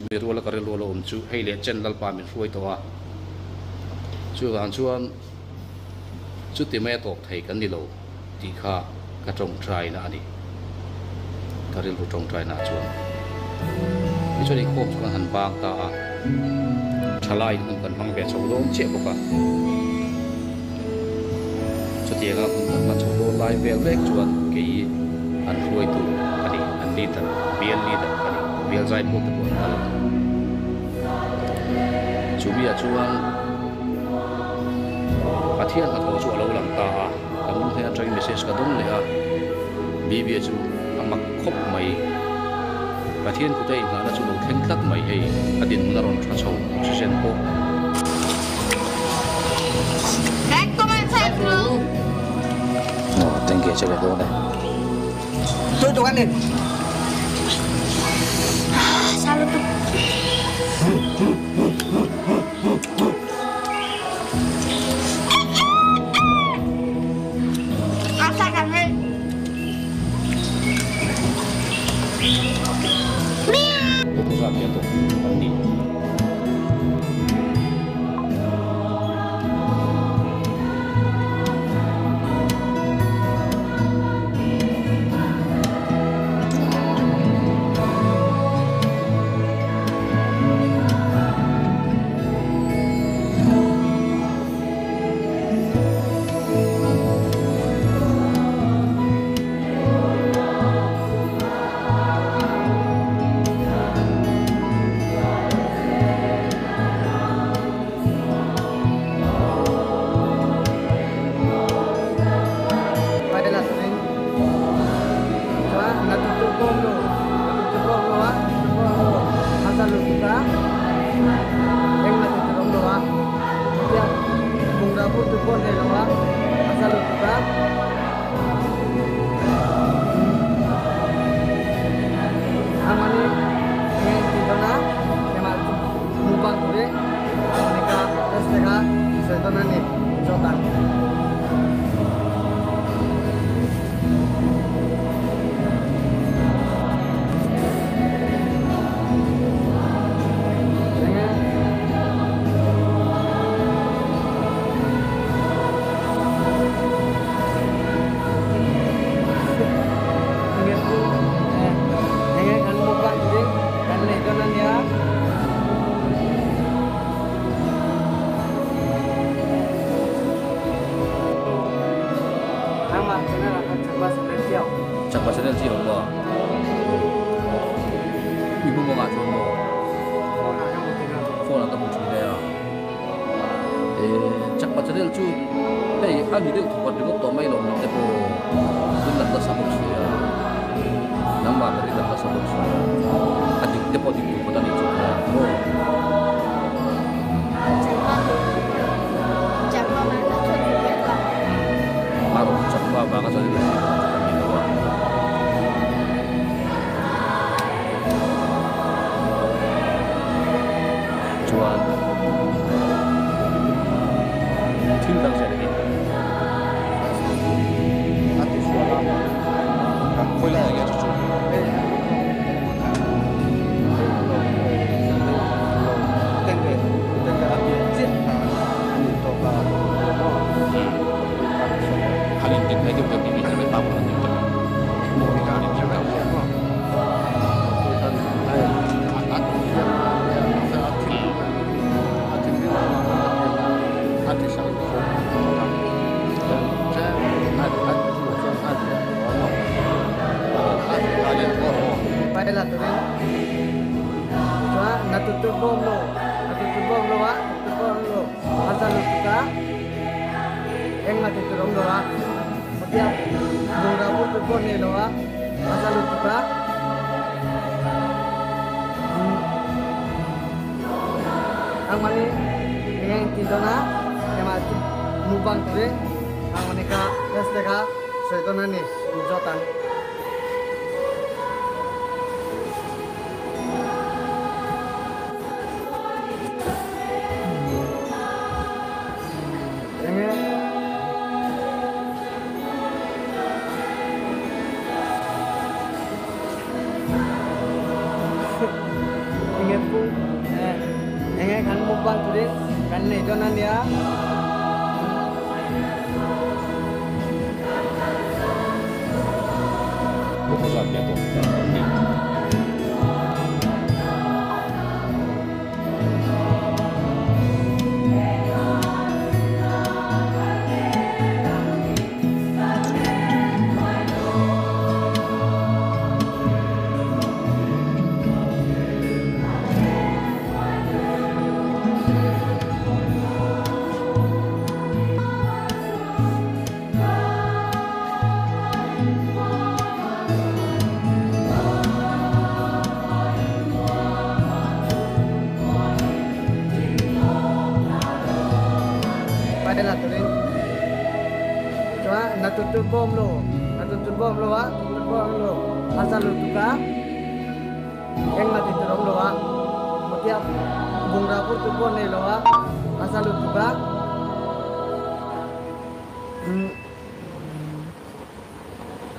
Chumi ruala ka rilru a lo awm chu hei leh chen Lalpa min hruai tawh a, chuvang chuan chuti mai a tawp thei kan ni lo tih kha ka tawngtaina a ni. Ka rilru tawngtaina chuan tichuan inkhawm chu kan han bang ta a, thalaiin hun kan hmang ve chho dawn chiah bawk a. Chutianga hun kan hman chho dawn lai vel vek chuan kei an hruaitu ka ni, an leader, bial leader ka ni, bial zaipawl te pawh an kal. Chumi ah chuan Pathian hnathawh chu a lo lang ta a, ka nu hnen atangin message ka dawng leh a, Bibia chu a mak khawp mai. Pathian kut a inngahna chu lo thleng tlat mai hei, a dinhmun a rawn tha chho oxygen pawh. Back to my classroom. Aw thank you che ve dawn e. Tu tu kan in. Salu tu. Asa kan hei. Chakma channel chi awm maw? I hmu mawngah chuan maw? Phone ah ka hmu thin e a. Chakma channel chu hei a ni deuh thawkhat ringawt tawh mai lo ni te pawh in lang nasa bawk si a. Nangmah ber in lang nasa bawk si a. A dik te pawh dik tur phawt a nih chu kha maw? A rawn chakma vanga chuan in rawn tih chu kan ni lo a. Chuan thil dang zel hi. A ti sual a, khawi lai ah nge chu chu? Han in dik mai deuh deuh tih hi mai pa pawh an dik deuh a an in dik deuh. Phung enge kan mukbang turin kan nei dawn a nia. Chuan na tuttu bawm lo, na tuttu bawm lo a, tuttu bawm lo, a za lutuk a, engmah ti tur a awm lo a, motia bungrau pawh tu pawh nei lo a, a za lutuk a.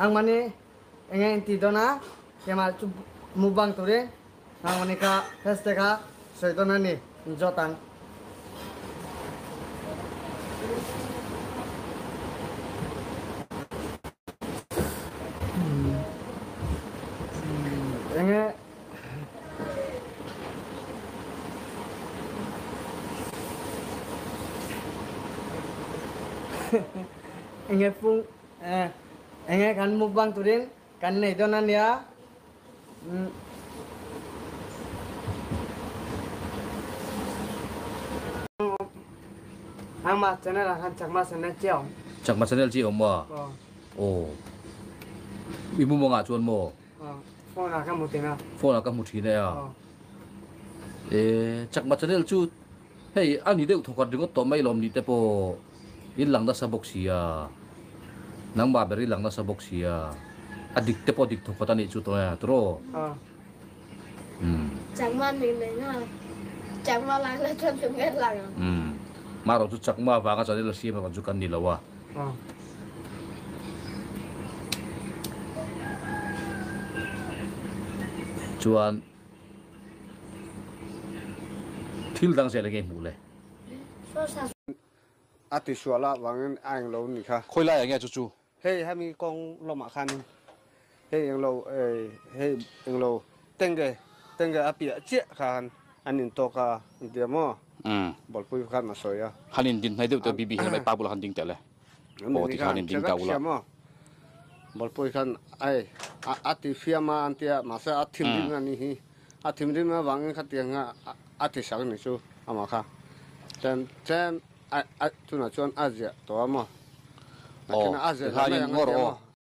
Angmahni enge in ti dawn a, keimah chu mukbang turin angmahni kha hashtag a sawi dawn a ni, in zawt ang. Enge enge phung enge kan mukbang turin kan nei dawn a nia. Angmah channel ah khan chakma channel chi a awm. Chakma channel chi a awm maw? Aw. I mumawng ah chuan maw? Phone ah ka hmu thin a. Phone ah ka hmu thin e a. E chakma channel chu hei a ni deuh thawkhat ringawt tawh mai lawm ni te pawh in lang nasa bawk sia. Nangmah ber i lang nasa bawk sia. A dik te pawh dik thawkhat a nih chu tawh e tiraw? Chakma nih mai na. Chakma lang la chuan tu nge lang ang. Marawh chu chakma vanga channel a siam erawh chu kan ni lo a. Chuan thil dang zel enge hmuh le? A ti sual a vangin a englo ni kha. Khawi lai ah nge chu chu? Hei hemi kawng lawmah khanin hei englo hei englo tenge tenge a piah chiah khan an intawk a an tia maw? Bawlpui khan a sawi a. Han in din hnai deuh teh BB hian mai pa bulah han ding teh le. Aw ti khan in ding ta ula. Bawlpui khan ai a ti fiam a an tia mahse a thinrim a ni hi a thinrim avangin khatiang kha a ti sak ni chu amah kha tlem tlem a tunah chuan a ziah tawh a maw Aw tikhanin ngaw rawh aw.